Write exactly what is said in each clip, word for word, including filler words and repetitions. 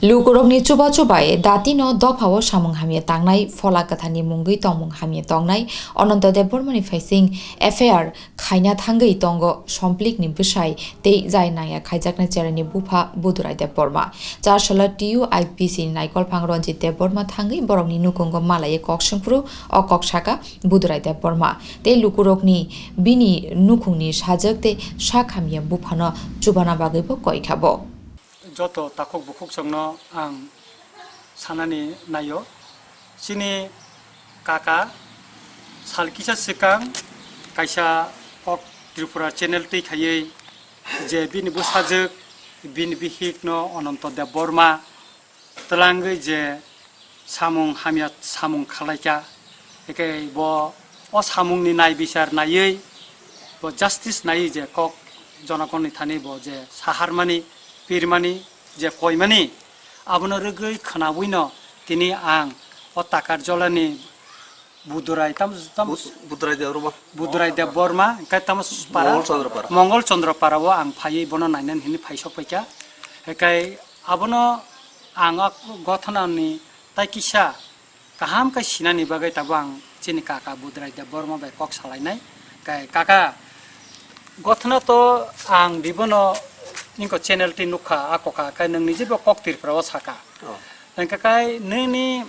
Lukurokni chubachu bai datino dophao samung hamya tangnai, phola kwtharni mungwi tongmung hamya tongnai Ananto Debbarmani phaising F I R khaina thangwi tongo Somplikni bwsai tei jai nangya khaijaknai cheraini bupha Budurai Debbarma. Charsala T U I P C ni naikolphang Ranjit Debbarma thangwi borokni nukhungo malaiwi kok swngphuru o kok saka Budurai Debbarma tei lukurokni bini nukhungni sajwk tei sak hamya buphano chubana bagwibo koi kha bo. Joto takhuk bukhuk chwngno ang sanani naio. Chini kaka sal kisa swkang kaisa kok Tripura channel twi khaiwi je bini bwsajwk, bini bihikno Ananto Debbarma twlangwi je samung hamya samung khalaikha, hwnkhe bo o samungni nai bichar naiwi bo justice naiwi je kok jonogonni thani bo je saharmani, pirmani, je koimani, abono rwgwi khwnawino tini ang o Takarjolani Budurai tam, tam Bud-, Budurai Debbarma. Budurai Debbarma, hwnkhe tamo para? Mongol Chandra para. Mongol Chandra para o ang phaiwi bono nainani hwnwi phai sok paikha. Hwnkhe abono ang o gothanani tai kisa kaham khe sinani bagwi tabuk ang chini kaka Budurai Debbarma bai kok salainai. Hwnkhe kaka, gothana to ang dibono nini channel twi nukha, a kokha, khe nwng niji bo kok Tripura o saka. Oh. Hwnkhe kai nini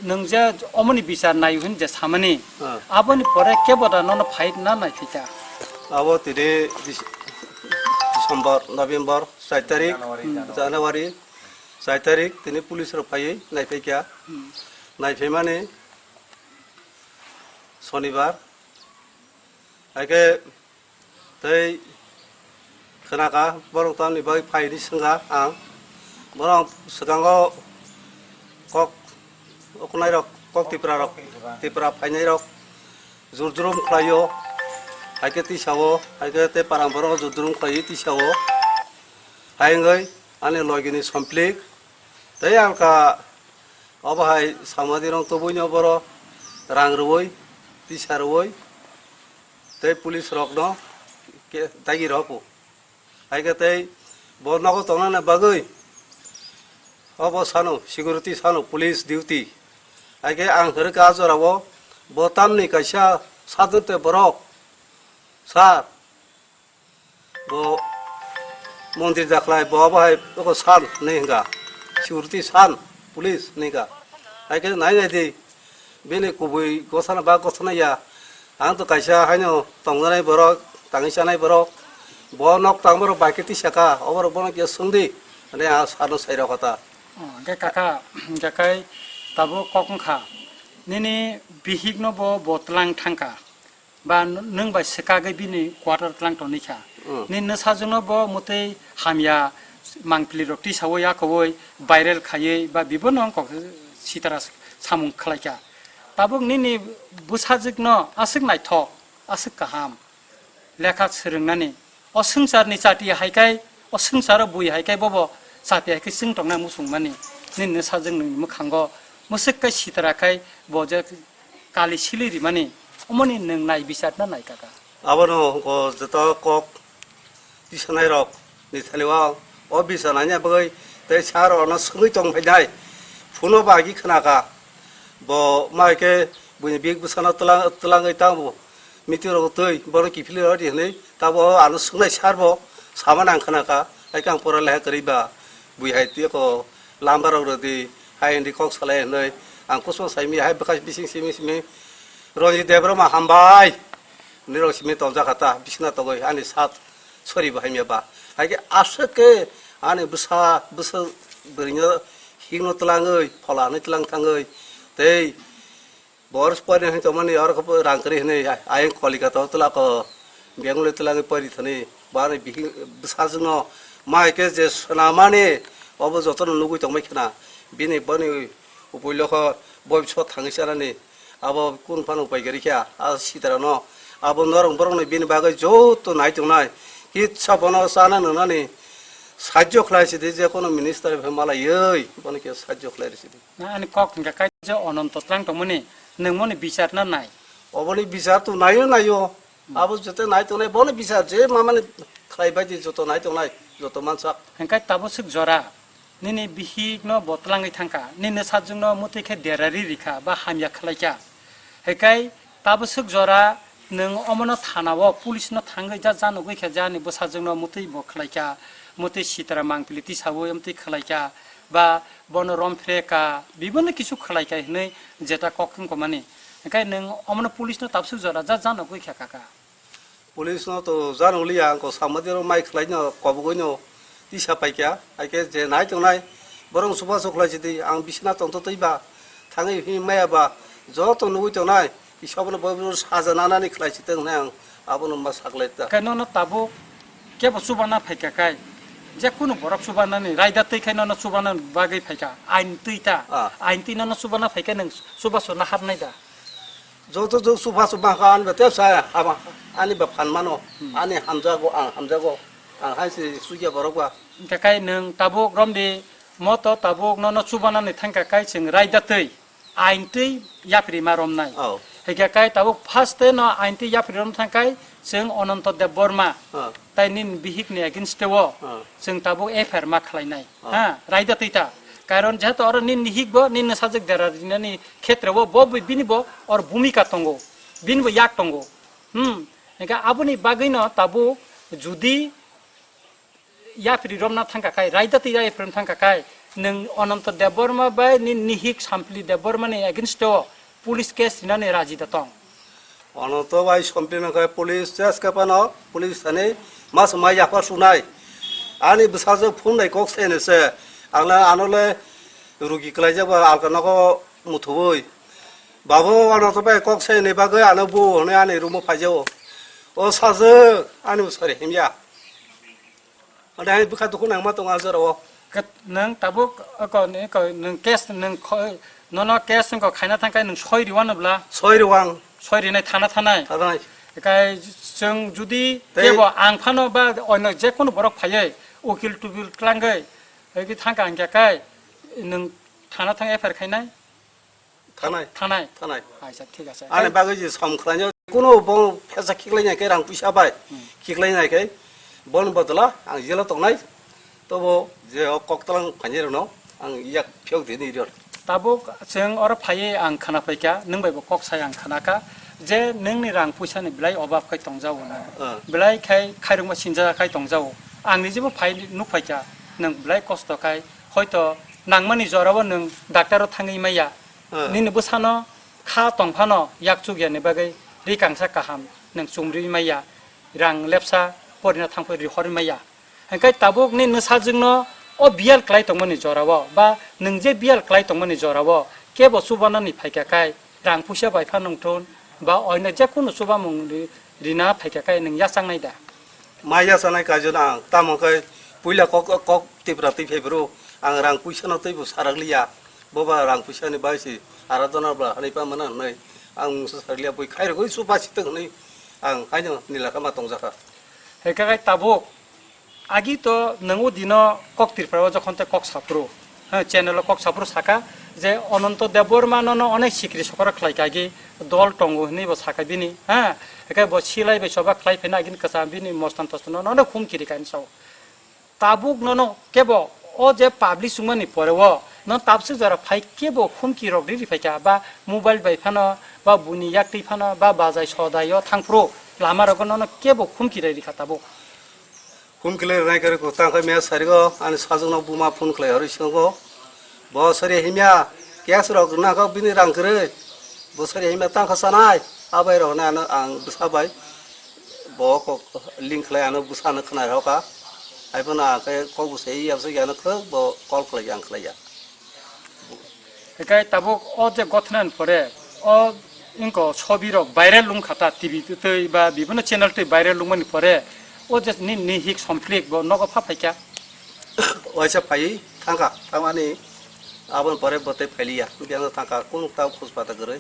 nwng je omoni bichar nai hwn je samani, ah, aboni pore kebo da nono phai na nai thika? Abo tini Dis-, December, November, char tarik, January, char tarik, tini police rok phaiwi nai phaikha. Hmm. Nai phaimani Sonibar. Haikhe tei khwnakha, borok tamni bagwi phaini swngkha ang. Borok swkango kok uknairok, kok Tiprarok, Tipra phainairok jur jurum khlaio, haikhe tisao, haikhe tei parang borok jur jurum khlaiwi tisao. Hai wngwi ani logini Somplik tei alka obo hai samadi rok tubuino borok rang rwui, tisa rwui. Tei police rokno ke dagi rw pho. Hai khe tei bo nogo tongnani bagwi obo sano security sano police duty. Hai khe ang hwrwkha ah jorao bo tamni kaisa sadhon te borok sir, bo mondir dakhlai bo abo hai oko sir hinwi hwnkha, security sir, police hinwi hwnkha. Hai khe nai nai di. Bini kubui gosana ba gosana ya. Ang to kaisa haino tongjanai borok, tangwi chanai borok. Bo nok tang borok bai khe tisa kha, o borok bono khe swng di. Hwnwi ang sano sai rw kha ta. Oh, hwnkhe kaka, hwnkhe kai tabuk kok wngkha. Nini bihikno bo, bo tlang thangkha. Ba n-, nwng bai swkagwi bini quarter tlang tongwi kha. Hmm. Nini nwsajwkno bo mwtwi hamya mangpili rok tisaui yakoui viral khaiwi ba bibo no wng kok sitara samung khlai kha. Tabuk nini bwsajwkno aswk naithok, aswk kaham lekha swrwngnani. O swngcharni chati hai khe, o swngcharo bui hai khe bobo chati hai khe chwng tongnai muchungmani. Nini nwsajwk nwngni mwkhango mwswk khe sitara khai bo je kali sili rimani, omoni nwng nai bichar na nai kaka? Abono hwnkhe joto kok tisanai rok ni thani o, o bichar naina bagwi tei sir rokno swngwi tong phainai. Phuno ba agi khna kha. Bo ma hai khe buini bihik bwsano twlang-, twlangwi tamo. Meeting rok twi bono kiphilwi rw di hwnwi tabo ano swngnai sir bo sama nang khna kha, hai khe ang pora leha kwrwi ba bui hai twi ko lamba rok rw di, hai hwndi kok salai hwnwi ang kusuma sai mi hai bwkha bising simi simi Ranjit Debbarma hambai hwnwi rok simi tong jak kha ta bising na togwi ani sat sori bo hamya ba hai khe aswk khe ani bwsa bwsa bwrwino hikno twlangwi phola hwnwi twlang thangwi tei Bor pori hwnwi tongmani oro khe rang kwrwi hwnwi ayang Kolkata o twla ko Bengali twla khe pori thani bani bihik bwsajwkno mai khe je swnamani obo jotono nugwi tongbai khna bini boni upuilo kho boiso thangwi chanani abo kunu phano upai kwrwi kha a sitarano abo norok borokni bini bagwi joto nai tongnai kitsa bono chana nwnani sajjo khlai sidi je kono minister bai malaiwi bono khe sajjo khlai rw sidi. Na ani kok hwnkha kaisa Ananto tlang tongmani, nwng moni bichar na nai? Oboni bichar to naio naio. Hmm. Abo joto nai tongnai, bono bichar je mamani khlai bai di joto nai tongnai, joto mansak. Hwnkhe tabuk swk jora. Nini bihik no bo twlangwi thangkha, nini sajwk no mwtwi khe derari rikha ba hamya khlaikha. Hekai tabwswk jora nwng omono thana o police no thangwi ja janugwi khe je ani bwsajwk no mwtwi bo khlaikha, mwtwi sitra mangpili tisawi mwtwi khlaikha ba bono romphre ka bibonno kisu khlaikha hinwi jeta kok wngkha mani. Hekai nwng omono police no tabwswk jora ja janugwi khe kaka. Police no to jano liya, ang ko samadi ro mai khlai no kobogoi no tisa paikya, hai khe je nai tongnai borok subaso khlai sidi, ang bisina tongto twi ba thangwi hi maya ba joto nugui tongnai, kisa bono bo saja nanani khlai sitwng hinwi ang abono ma saklai ta. Khe nono tabuk kebo chubana phaikha kai, je kunu borok chubanani raida twi khai nono chubana bagwi phaikha, ain twi ta, Ah. ain twi nono chubana phaikha nwng subaso naharnai da. Joto jok subaso bangkha ani ba tepsa hama, ani ba phan mano, Hmm. ani hamjago, ang hamjago, ang hai se sugya borok ba. Hingkhe kai nwng tabuk romdi moto tabuk nono chubanani thangkha kai chwng raida twi, ain twi yapri ma romnai. Oh. Hingkhe kai tabuk first tei no ain twi yapri rom thangkai chwng Ananto Debbarma. Oh. Tai nini bihik ni against o Ah. chwng tabuk F I R ma khlainai. Ah. Ha, raida twi ta. Karon jehetu oro nini hik bo, nini sajwk dera rinani khetre o bo bini bo or bhumika tongo. Bini bo yak tongo. Hmm. Hingkhe aboni bagwi no tabuk judi yapri romna thangkha kai, raida twi yapri rom thangkha kai, nwng Ananto Debbarma bai nini hik Sampli Debbarma ni against o police case rinani raji da tong? Ono to bai sompi nang khe police chest khe phano police thani mas mai yapha sunai. Ani bwsajwk phone nai kok se ne se. Ang le ano le rugi kwlaijak ba alka nogo muthuwi. Babu ano to bai kok se ne bagwi ano bu hwnwi ani room o phaijao. O sajwk ani bwsari himya. Ode hai bwkha dukhu nangma tongo a jorao. Kat-, nwng tabuk, oko, oko, nwng case, nwng kho-, nono case nwng kho khaina thangkhe nwng soi riwano bla? Soi riwang. Soi rinai thana thanai? Thanai. Ekai chwng judi Tei kebo ang phano ba oino jekunu borok phaiwi ukil tubil tlangwi, egi thangkha hingkha kai nwng thana thang F I R khainai? Thanai. Thanai. Thanai. Aisa, thik ase. Ani bagwi je som khlainai, kuno bo phecha khiklai nai khe rang puisa bai Hmm. khiklai nai khe bon bodolo ang jelo tongnai. Tobo je o kok tlang phainai rwno ang yak phiyok dini rw. Tabuk chwng oro phaiwi ang khana phaikha, nwng bai bo kok sai ang khana kha je nwngni rang puisa ni belai obab khai tongjao na. Ah. Belai khai khairokma sinjak khai tongjao. Ang ni jebo phai nuk phaikha, nwng belai kosto khai hoito nangmani jorao nwng doctor o thangwi maya. Ah. Nini bwsano kha tong phano yak chukya ni bagwi ri kangsa kaham nwng chumri maya, rang lepsa porina thangphai rihorwi maya. Hingkhe tabuk nini sajwkno o biyal klai tongmani jorao ba nwng je biyal klai tongmani jorao kebo chubanani phaikha kai rang puisa bai phano wngthun ba oino jekunu chubamung ri-, rina phaikha kai nwng yachangnai da? Ma yachanai kaijo no ang, tamo khe puila kok, kok Tipra twi phai phuru ang rang puisa no twibo sarak liya, bo ba rang puisa ni bai se aradona bla hanai pa mano hinwi ang mungsa sarak liya, bui khairogwi chuba sitwng hinwi ang haino nila kha ma tongjakha. Hingkhe kai tabuk agi to nwng o dino kok Tripura o jokhon tei kok saphuru, ha, channel o kok saphuru saka je Ananto Debbarma nono onek sikri sokora khlai kha agi dol tongo hinwi bo saka bini, ha, hingkhe bo silai bai choba khlai phina agini kwcham bini mostan tostan nono onek humki rikha hinwi sao. Tabuk nono kebo o je publish wngmani pore o, nono tabswk jora phai kebo humki rok riri phaikha, ba mobile bai phano, ba buini yaktwi phano, ba bajai sodai o thangphuru lama rogo nono kebo humki rai rikha tabuk. Humki lai rwnai kwrwi kwtal khe mia sarigo ani sajwkno buma phone khlai horwi swngo. Bo sari himya, case rok rwna khe bini rang kwrwi. Bo sari himya tang kha sanai, abai rok hinwi ano ang bwsa bai bo kok link khlai ano bwsano khna rw kha. Hai phano ang khe kok bwsai yabsai ano khwk bo call khlai ang khlai ya. Hikai tabuk o je gothna ni pore o ingko sobi rok viral wng kha ta T V twi ba bibino channel twi viral wngmani pore o je ni, ni hik somphlik bo nogo pha phaikha. Waisa phai thangkha, thangmani aboni pore bo tei phailiya, biyang thangkha, kunu tao khus pata kwrwi.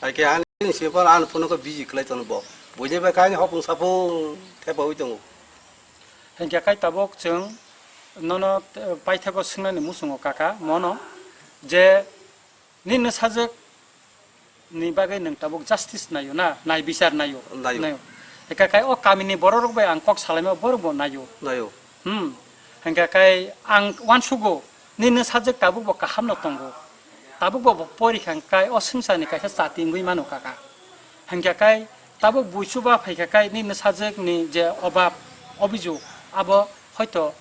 Hai khe ani sini phan ani phone khe busy khlai tono bo. Buini bai khe ani hopung sapung thepaui tongo. Hinkhe kai tabuk chwng nono, eh, paithakgo swngnani muchungo kaka mono je nini sajwk ni bagwi nwng tabuk justice naio na, nai bichar naio. Naio. Naio. Eka kai o kamini bororok bai ang kok salaima borok bo naio. Naio. Hmm. Hingkha kai ang uansugo, nini sajwk tabuk bo kaham no tongo. Tabuk bo, bo porikha hingkha kai o swngcharni kaisa chati wngwi mano kaka. Hingkha kai tabuk bui chuba phaikha kai nini sajwkni je obab, obijok, abo hoito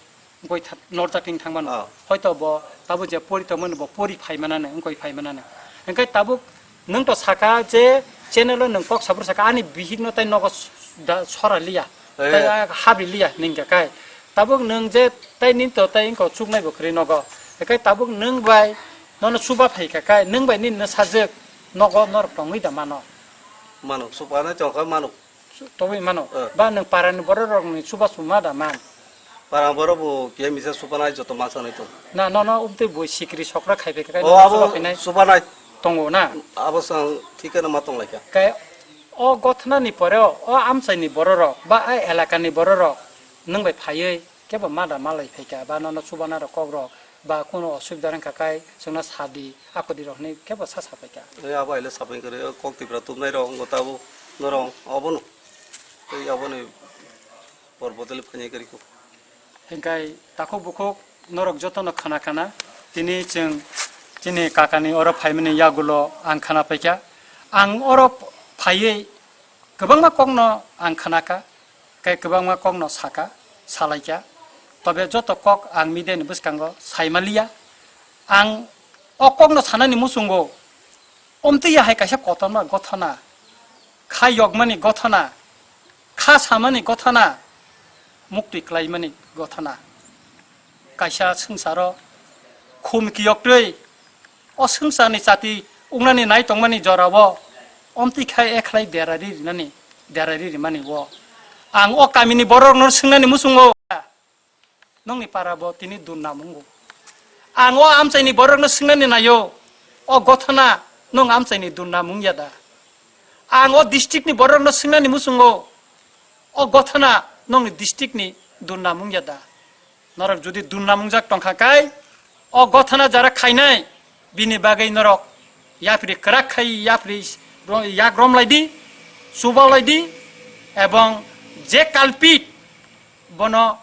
wngkoi tha-, norjak wng thangmano. Ah. Hoito bo tabuk je pori tongmani bo pori phaimanani, wngkoi phaimanani. Hingkha tabuk nwng to saka je channel o nwng kok sabur saka ani bihik no tai nogo s-, da sora liya. Eh. Tai a habri liya ningkha kai. Tabuk nwng je tai nin to tai wngkha chuknai bo kwrwi nogo. Hingkha tabuk nwng bai nono chuba phaikha kai, nwng bai nini sajwk nogo norok tongwi da mano. Mano, chubanai tongkha mano. Tobwi mano. Eh. Ba nwng parani bororokni chubachu ma da man? Parani borok bo kiya misa chubanai joto ma sanai tong. Na, nono umtwi bui sikri sokra khai phaikha kai, o, nono abo chuba phainai chubanai tongo na? Abo sang thikano ma tonglaikha. Kai o gothnani pore o, o amchaini bororok ba a elakani bororok nwng bai phaiwi kebo ma da malai phaikha ba nono chubanarok kokrok ba kuno osubida wngkha kai chwngno sadi, akodi rok hinwi kebo sa sa phaikha. E abo aile saphaikha re, o kok tipra tubnai rok wngkha tabuk norok obono. Tei aboni por bottle phainai kwrwi kho. Hingkai takhuk bukhuk norok jotono khana khana tini chwng chini kakani oro phaimani yagulo ang khana paikha. Ang oro phaiwi kwbangma kokno ang khanakha, tei kwbangma kokno saka, salaikha. Tobe joto kok ang media ni bwskango saimaliya. Ang o kokno sanani muchungo omtwi ya hai kaisa kotorma gothana, kha yokmani gothana, kha samani gothana, muktwi klaimani gothana. Kaisa swngcharo khum kiyoktwi o swngcharni chati wngnani nai tongmani jorao omtwi khai ekhlai derari rinani, derari rimani o. Ang o kamini borokno swngnani muchungo. Nongni para bo tini durnam wngo. Ang o amchaini borokno swngnani naio, o gothana nong amchaini durnam wngya da? Ang o district ni borokno swngnani muchungo, o gothana nongni district ni durnam wngya da? Norok jodi durnam wngjak tongkha kai, o gothana jara khainai, bini bagwi norok yapri kwrak khai, yapri ro-, yak romlaidi, chubalaidi, ebong je culprit bono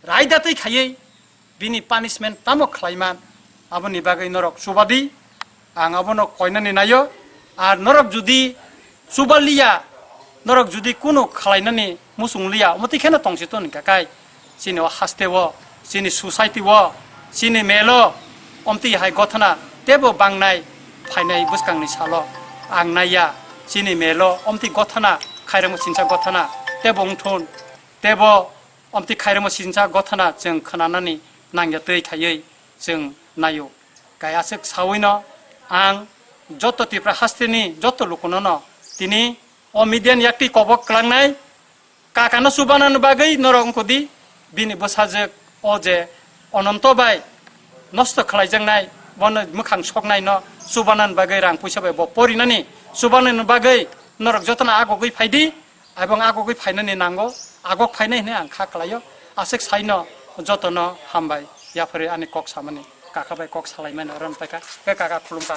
raidatwi khaiwi bini punishment tamo khlaiman, aboni bagwi norok chubadi, ang abono koinani naio. Ar norok jodi chubaliya, norok jodi kunu khlainani muchung liya, omo twi kheno tongsi toni kakai chini o haste o, chini society o, chini melo, omtwi hai gothana tebo bangnai phainai bwskangni salo ang naiya, chini melo omtwi gothana khairokmo sinsa gothana tebo wngthun, tebo omtwi khairokmo sinsa gothana chwng khwnanani nangya twi khaiwi chwng naio. Kai aswk sawino ang joto Tripura hasteni joto lukunono tini o media ni yaktwi kobok klangnai, kakano chubanani bagwi norok wngkodi, bini bwsajwk o je Ononto bai nosto khlaijaknai, bono mwkhang soknaino chubanani bagwi rang puisa bai bo porinani, chubanani bagwi norok jotono agogwi phaidi. Abong agogwi phainani nango, agok phainai hinwi ang kha kwlaio. Aswk saino jotono hambai, yaphari ani kok samani, kaka bai kok salaimani oro paikha, khe kaka khulumkha.